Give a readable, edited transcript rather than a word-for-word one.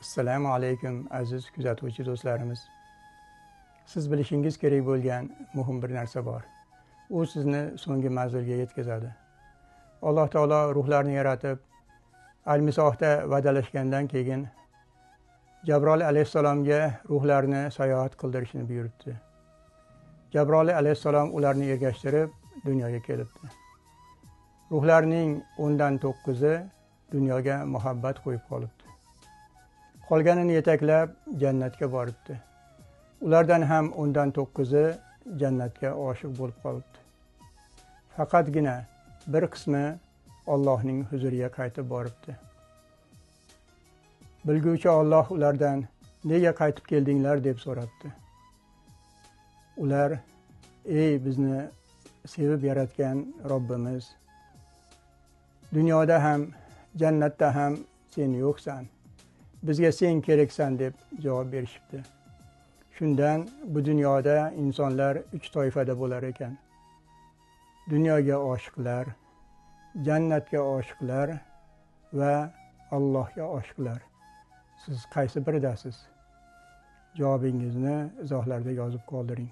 Assalomu alaykum aziz kuzatuvchi do'stlarimiz. Siz bilishingiz kerak bo'lgan muhim bir narsa bor. U sizni so'nggi manzilga yetkazadi. Alloh taolo ruhlarni yaratib, Al-Misohda va'dalashgandan keyin Jabroil alayhissalomga ruhlarni sayohat qildirishni buyuribdi. Jabroil alayhissalom ularni ergashtirib dunyoga kelibdi. Ruhlarning 10dan 9i dunyoga muhabbat qo'yib qolibdi. Qolganini yetaklab jannatga boribdi. Ulardan ham 10dan 9i jannatga oshiq bo'lib qolibdi. Faqatgina bir qismi Allohning huzuriga qaytib boribdi. Bilguvchi Alloh ulardan nega qaytib keldinglar deb so'rabdi. Ular: "Ey bizni sevib yaratgan Robbimiz, dunyoda ham, jannatda ham sen yo'qsan. Bizga sen keraksan" deb javob berishibdi. Shundan bu dunyoda insonlar 3 toifada bo'lar ekan. Dunyoga oshiqlar, jannatga oshiqlar va Allohga oshiqlar. Siz qaysi biridasiz? Javobingizni izohlarda yozib qoldiring.